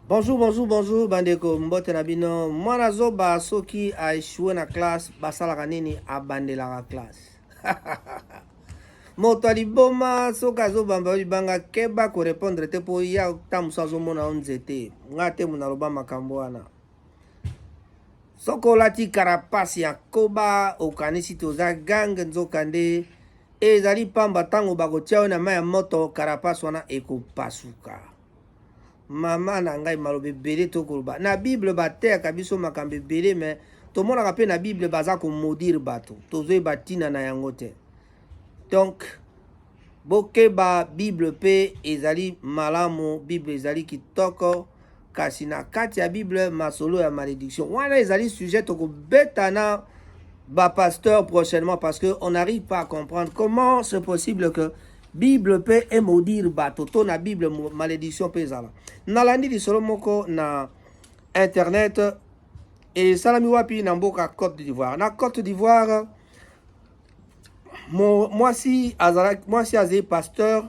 Bonjour, bonjour, bonjour bandeko, mbote na bino. Mwana zoba soki a échoué na classe, basalaka nini? Abandelaka classe. Moto ya liboma soki azobamba yo libanga, keba korépondre te, mpo ya ta mosu azomona yo nzete. Nga te mo naloba makambo wana. Soki olati carapace ya koba, okanisi toza gang, nzokande ezali pamba. Ntango bakotia yo na mai ya moto, carapace wana ekopasuka. Mama na ngai, maloba ebele tokoloba na Bible, bateyaka biso makambo ebele, mais tomonaka mpe na Bible baza komaudire bato, tozoyeba ntina na yango te. Donc bokeba, Bible mpe ezali malamu, Bible ezali kitoko, kasi na kati ya Bible masolo ya malédiction wana ezali sujet tokobeta na bapasteur prochainement, parce que on n'arrive pas à comprendre comment c'est possible que Bible mpe emaudire bato, to na Bible malédiction mpe ezala. Nalandi lisolo moko na internet, esalami wapi? Na mboka Côte d'Ivoire. Na Côte d'Ivoire, mwasi azalaki, mwasi azali pasteur,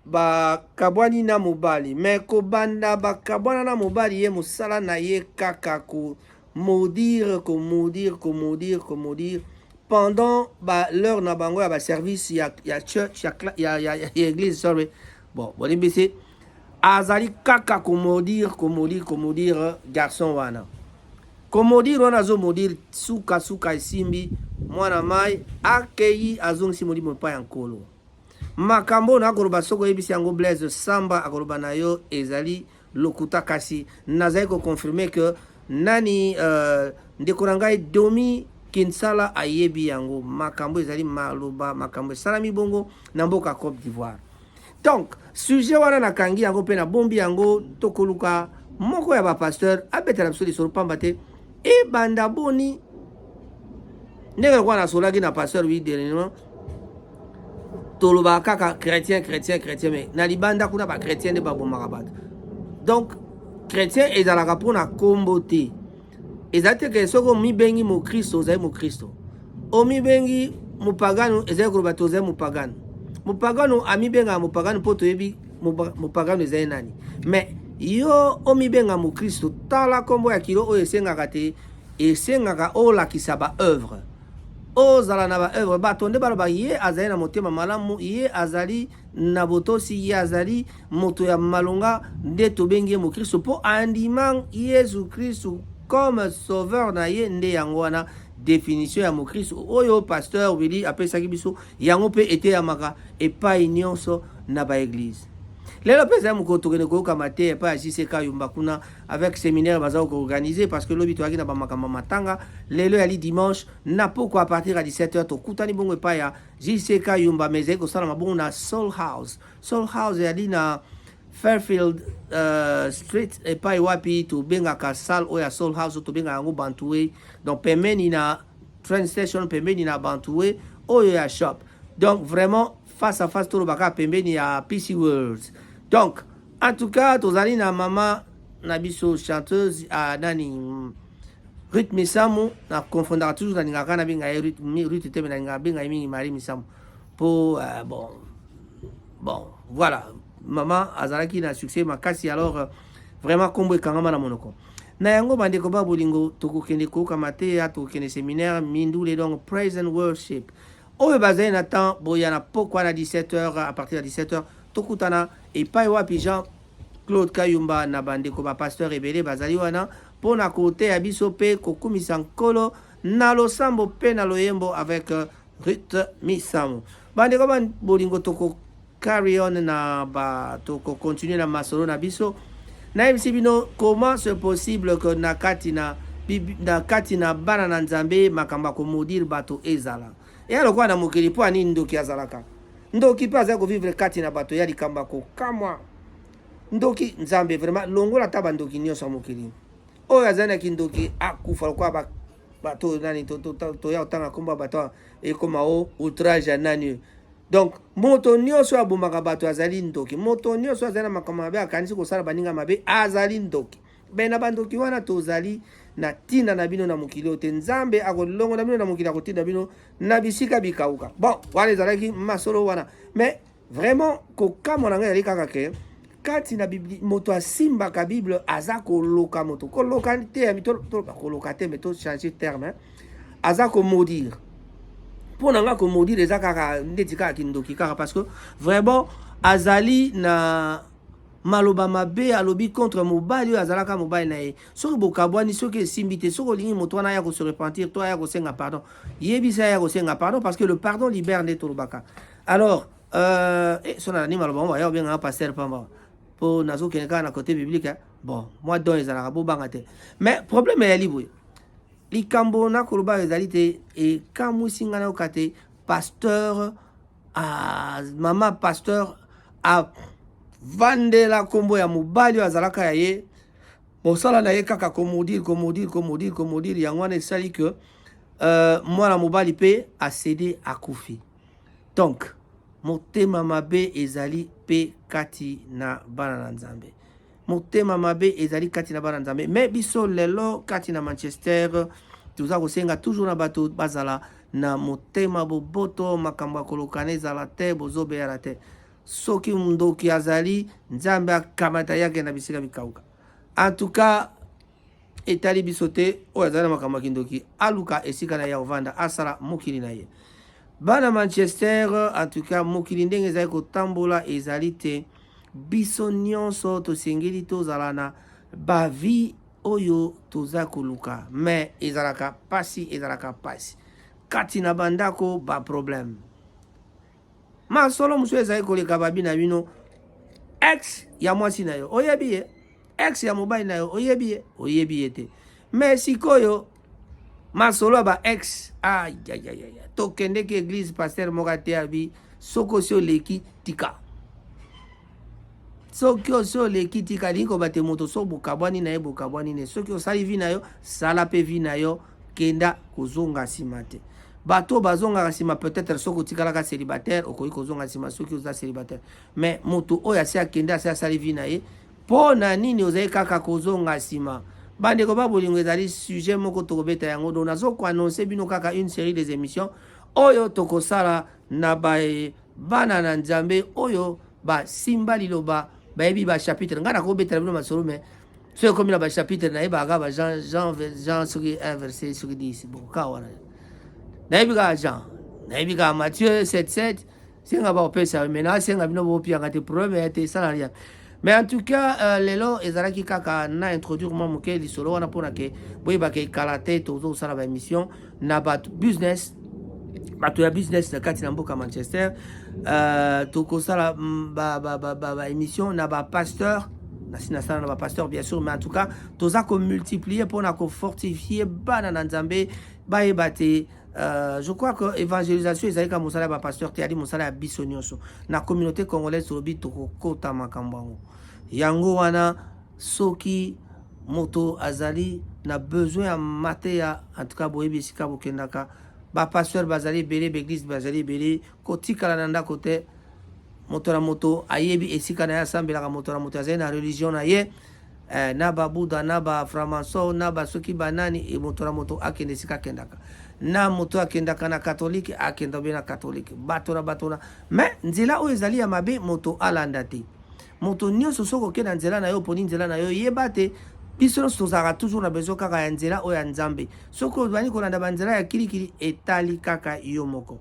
bakabwani na mobali. Mais kobanda bakabwana na mobali, ye mosala na ye kaka komaudire, komaudire, komaudire, komaudire pendant ba l'heure na bango ya baservice ya church, ya église, sorry, bon, bolimbisi. Azali kaka komaudire, komaudire, komaudire garçon wana, komaudire wana, azomaudire, sukasuka esimbi, mwana mai akei, azongisi molimo epai ya Nkolo. Makambo oyo nakoloba, soki oyebisi yango Blaise Samba, akoloba na yo ezali lokuta, kasi nazali koconfirmer que nani, ndeko na ngai Domi Kinsala ayebi yango. Makambo ezali maloba, makambo esalami bongo na mboka Côte d'Ivoire. Donc sujet wana nakangi yango mpe nabombi yango, tokoluka moko ya bapasteur abetela biso lisolo, pamba te ebanda boni. Ndenge lokola nasolaki na pasteur wi dernièrement, tolobaka kaka chrétien, chrétien, chrétien, mais na libanda kuna bachrétien nde babomaka bato. Donc chrétien ezalaka mpona nkombo te. Ezali te ke soki omibengi mokristo, ozali mokristo. Omibengi mopagano, ezali koloba te ozali mopagano. Mopagano amibengaka mopagano mpo toyebi mopagano ezali nani. Mais yo omibenga mokristo, tala nkombo ya kilo oyo esengaka te, esengaka olakisa baœuvre, ozala na baœuvre. Bato nde baloba ye azali na motema malamu, ye azali na botosi, ye azali moto ya malonga, nde tobengi ye mokristo, mpo andima Yesu Kristu comme sauveur na ye. Nde yango wana définition ya mokristo oyo pasteur Willi apesaki biso yango, mpe eteyamaka epai nyonso na baéglise. Lelo mpe ezali mokolo tokende koyoka te epai ya JC Kayumba kuna avec séminaire baza koorganiser, parce que lobi toyaki na bamakambo matanga. Lelo yali dimanche na poko, à partir ya 17h tokutani bongo epai ya JC Kayumba, mais ezali kosalama bongo na Soul House. Soul House eyali na Fairfield Street, epai wapi tobengaka salle oyo ya Soul House, tobengaka yango Bantuwe. Donc pembeni na train station, pembeni na Bantuwe oyo ya shop, donc vraiment face à face, tolobaka pembeni ya PC World. Donc en tout cas tozali na mama na biso chanteuse nani, Ruth Misamu. Na confondaka toujours, nalingaka nabenga ye Ruth te, mais nalingaka benga ye mingi Marie Misamu, mpo bon, voilà, mama azalaki na succès makasi, alors vraiment nkombo ekangama na monoko na yango. Bandeko ba bolingo, tokokende koyoka mateya, tokokende séminaire mindule, donc praise and worship. Oyo bazali na temps, boya na pokwa na 17h, à partir ya 17h tokutana epai wapi Jean Claude Kayumba na bandeko bapasteur ebele bazali wana mpona koteya biso mpe kokumisa Nkolo na losambo mpe na loyembo avec Ruth Misamu. Bandeko ba bolingo, toko carry on na ba tokocontinue na masolo na biso. Nayebisi bino comment c'est possible que na kati na bana na Nzambe makambo ya komaudire bato ezala eya lokola na mokili. Mpo ani ndoki azalaka ndoki mpe azali kovivre kati na bato ya likambo ya kokamwa. Ndoki, Nzambe vraiment longola ata bandoki nyonso ya mokili. Oyo azali na kindoki akufa lokola bato nani toya kotanga nkombo ya bato, ekoma o outrage ya nani. Donc moto nyonso abomaka bato azali ndoki, moto nyonso azali na makambo mabe, akanisi kosala baninga mabe, azali ndoki. Be na bandoki wana, tozali na ntina na bino na mokili oyo te. Nzambe akolongola bino na mokili, akotinda bino na bisika bikauka. Bon, wana ezalaki masolo wana, mais vraiment kokamwa na ngai ezali kaka ke kati na bibli moto asimbaka bible aza koloka moto koloka te ya mito koloka te mais to changer terme hein? Aza komaudire. Mpo na nga, komaudire eza kaka ndeti kaka kindoki kaka, parce que vraiment azali na maloba mabe alobi contre mobali oyo azalaka mobali na ye. Soki bokabwani, soki esimbi te, soki olingi moto wana aya kose repentir to aya kosenga pardon, yebisa aya kosenga pardon, parce que le pardon libère nde tolobaka. Alors so nalandi maloba ngo, baya kobengaka pasteur pamba mpo nazokende kaka na côté biblique, hein? Bon, mwa don ezalaka, bobanga te. Mais problème eyali boye: likambo nakoloba ezali te, ekamwisi ngai nayoka te pasteur, mama pasteur avandela nkombo ya mobali oyo azalaka ya ye. Mosala na ye kaka komaudire, komaudire, komaudire, komaudire. Yango wana esali ke mwana mobali mpe acéder, akufi. Donc motema mabe ezali mpe kati na bana na Nzambe, motema mabe ezali kati na bana Nzambe. Mais biso lelo kati na Manchester toza kosenga toujours na bato bazala na motema boboto. Makambo ya kolokana ezala te, bozobeyala te. Soki ndoki azali, Nzambe akamata ye, akenda bisika bikauka. En tout cas etali biso te. Oyo azali na makambo ya kindoki aluka esika na ye ovanda, asala mokili na ye. Bana Manchester, en tout cas mokili ndenge ezali kotambola ezali te, biso nyonso tosengeli tozala na bavie oyo toza koluka. Mais ezalaka pasi, ezalaka pasi kati na bandako, baproblème. Masolo mosusu ezali koleka, babi na bino, ex ya mwasi na yo oyebi ye, ex ya mobali na yo oyebi ye, oyebi ye te. Mais sikoyo masolo ya ba ex, ayayaya, tokendeki église, pasteur moko ate abi: soki osi oleki, tika. Soki osi oleki, tika. Alingi koba te moto so bokabwani na ye, bokabwani ne. Soki osali vie na yo, sala mpe vie na yo, kenda kozonga nsima te. Bato bazongaka nsima, peut-être soki otikalaka célibataire, okoki kozonga nsima soki oza célibataire. Mais moto oyo asi akende, asi asali vie na ye, mpo na nini ozali kaka kozonga nsima? Bandeko ba bolingo, ezali sujet moko tokobeta yango. Donc nazokoannoncer bino kaka une série des émissions oyo tokosala na bana na Nzambe oyo basimba liloba, bayebi bachapitre. Ngai nakobetela bino masolo, mais soki ekomi na bachapitre, nayebaka ba Jean, Jean, Jean soki 1 verset soki 10. Bon, ka wana nayebi kaka Jean, nayebi kaka Matthieu 7 7. Senga bakopesa, mais nasenga bino bopianga te, problème ya te, esala rien. Mais en tout cas lelo ezalaki kaka na introduire mwa moke lisolo wana mpona ke boyebaka ekala te tozosala baémission na bato business, bato ya business na kati na mboka Manchester. Tokosala baémission ba, ba, ba, na bapasteur, nasi nasala na bapasteur bien sûr, mais en tout cas toza komultiplier mpona kofortifier bana na Nzambe bayeba te. Je crois que évangélisation ezali kaka mosala ya bapasteur te, ali mosala ya biso nyonso na communauté congolaise. Tolobi tokokota makambo yango. Yango wana, soki moto azali na besoin ya mateya, en tout cas boyebi esika bokendaka. Bapasteur bazali ebele, baeglise bazali ebele. Kotikala na ndako te. Moto na moto ayebi esika na ye asambelaka, moto na moto azali na religion na ye, na babuda, na bafranc-maçon, na basoki banani. E moto na moto akende esika akendaka. Na moto akendaka na catholique, akenda mpe na catholique. Bato na bato na, mais nzela oyo ezali ya mabe, moto alanda te. Moto nyonso, soki okende na nzela na yo, oponi nzela na yo, yeba te biso nyonso tozalaka toujours na besoin kaka ya nzela oyo ya Nzambe. Soki obandi kolanda banzela ya kilikili, etali kaka yo moko.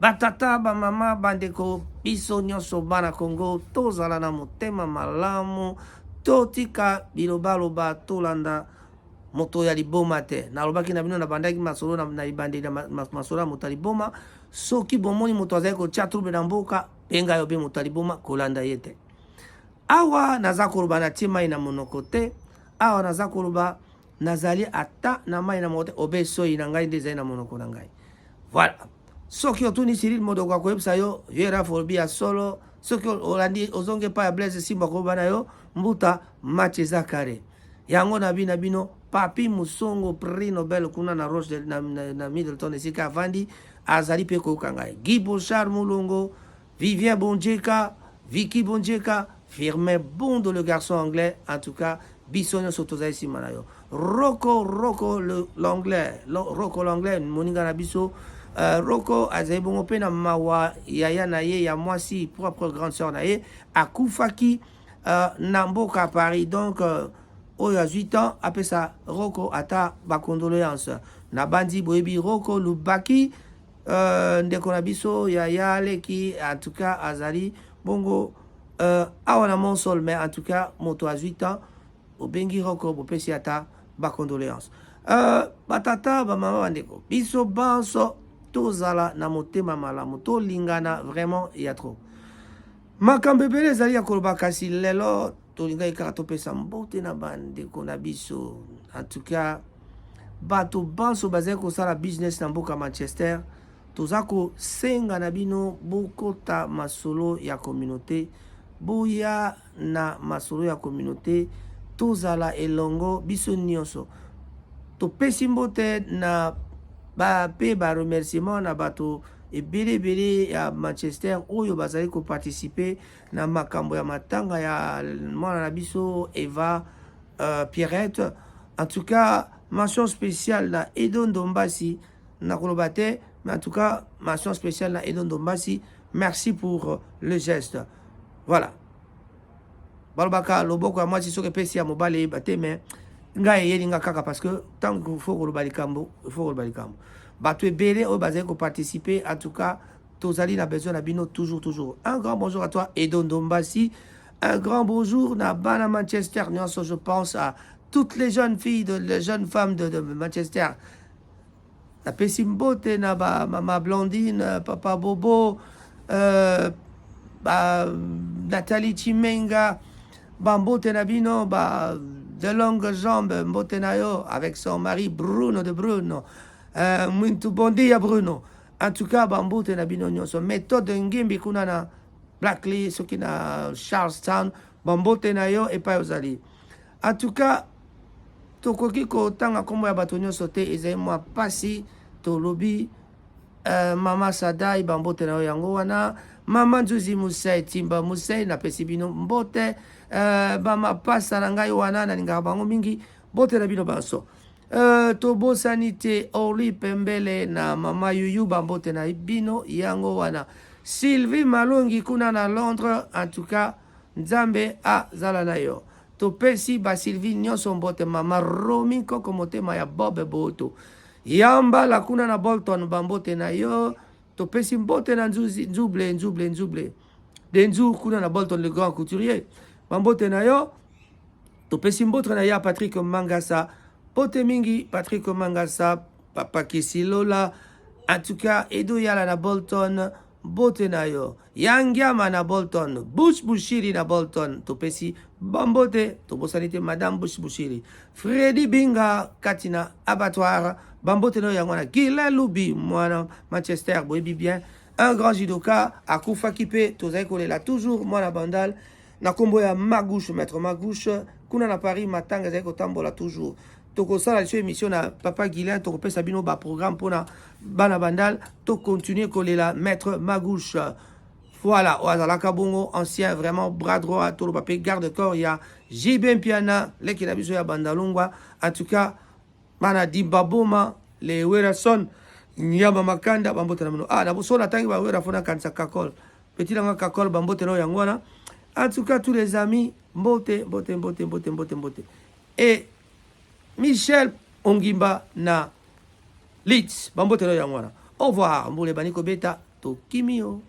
Batata, bamama, bandeko, biso nyonso bana Kongo, tozala na motema malamu, totika bilobaloba, tolanda moto ya liboma te. Nalobaki na bino, nabandaki masolo na libandeli ya masolo ya moto ya liboma. Soki bomoni moto azali kotia trouble na mboka, benga yo mpe moto ya liboma, kolanda ye te. Awa naza koloba, natie mai na monoko te. Awa naza koloba, nazali ata na mai na monoko te, obe soi na ngai nde ezali na monoko na ngai. Voilà, soki otuni Cyril Modoko, akoyebisa yo viera folobi ya solo. Soki olandi, ozongi epai ya Blaise Simba, koyeba na yo mbuta match eza carré. Yango na bino, bino Papi Musongo, prix Nobel kuna na Roche, na Middleton esika avandi, azali mpe koyoka ngai. Guy Bochard Mulongo, Vivien Bonjeka, Vicky Bonjeka, Firmin Bondo, le garçon anglais, en tout cas biso nyonso tozali nsima na yo. Roko, Roko l'anglais, Roko l'anglais, moninga na biso Roko azali bongo mpe na mawa. Yaya na ye ya mwasi, propre grande sœur na ye, akufaki. na mboka Paris. Donc oyo azwi temps apesa Roko ata bacondoléance. Nabandi boyebi Roko Lubaki, ndeko na biso yaya leki, en tout cas azali bongo awa na Monsol. Mais en tout cas moto azwi temps, obengi Roko, bopesi ata bacondoléance. Batata, bamama, bandeko, biso banso tozala na motema malamu, tolingana vraiment ya trop. Makambo ebele ezali ya koloba, kasi lelo tolingaki kaka topesa mbote na bandeko na biso. En tout cas bato banso bazali kosala business na mboka Manchester, toza kosenga na bino bokota masolo ya communauté, boya na masolo ya communauté, tozala elongo biso nyonso. Topesi mbote na mpe baremerciement na bato ebele ebele ya Manchester oyo bazali koparticiper na makambo ya matanga ya mwana na biso Eva Pierrette. En tout cas mention spéciale na Edo Ndombasi, nakoloba te, mais en tout cas mention spéciale na Edo Ndombasi, merci pour le geste. Voilà, balobaka loboko ya mwasi soki epesi ya mobali eyeba te, mais ngai eyeli nga kaka parce que ntango faut koloba likambo, faut koloba likambo. Bato ebele oyo bazali koparticiper, en tout cas tozali na besoin na bino toujours, toujours. Un grand bonjour à toi, Edo Ndombasi. Un grand bonjour na bana Manchester nyonso. Je pense à toutes les jeunes filles, les jeunes femmes de Manchester. Napesi mbote na bamama Blondine, papa Bobo, ba Nathalie Chimenga, bambote na bino. Ba de longues jambes, mbote na yo avec son mari Bruno de Bruno, muito bom dia, Bruno. En tout cas bambote na bino nyonso. Méthode Ngimbi kuna na Blackley, soki na Charlestown, bambote na yo epai ozali. En tout cas tokoki kotanga nkombo ya bato nyonso te, ezali mwa pasi. Tolobi mama Sadai, bambote na yo yango wana. Mama Nzuzi Musai, Timba Musai, napesi bino mbote. Bamapasa na ngai wana, nalingaka bango mingi, mbote na bino banso. Tobosani te Orli Pembele na mama Yuyu, bambote na bino yango wana. Sylvie Malongi kuna na Londres, en tout cas Nzambe azala na yo. Topesi baSylvie nyonso mbote. Mama Romi Koko, motema ya Bob Boto Yambala kuna na Bolton, bambote na yo. Topesi mbote na Nzuzi, Nzuble, Nzuble, Nzuble de Nzu kuna na Bolton, le grand couturier, bambote na yo. Topesi mbote na ya Patrick Mangasa, mbote mingi Patrick Mangasa, papa Kisilola. En tout cas Edo Yala na Bolton, mbote na yo. Yangiama na Bolton, Bush Bushiri na Bolton, topesi bambote. Tobosani te madame Bush Bushiri, Fredi Binga kati na Abattoir, bambote na yo yango wana. Gila Lubi, mwana Manchester, boyebi bien, un grand judoka akufaki mpe tozali kolela toujours mwana Bandal na nkombo ya Magouche, maître Magouche kuna na Paris. Matanga ezali kotambola toujours. Tokosala liso émission na papa Guilin, tokopesa bino baprogramme mpona bana Bandal. Tocontinue kolela maître Magouche. Voilà, oyo azalaka bongo ancien vraiment bras droit, toloba mpe garde corps ya JB Mpiana, leki na biso ya Bandalungwa. En tout cas bana Dimbaboma, le Werason Nyama Makanda, bambote na bino. Ah, na boso natangi bawera, fo nakanisa Kakol, petit nanga Kakol, bambote na oyo yango wana. En tout cas tous les amis, mbote, mbote, mbote, mbote, mbote, mbote. Et Michel Ongimba na Leeds, bambote na oyo yango wana. Au revoir, mbula ebandi kobeta, tokimi yo.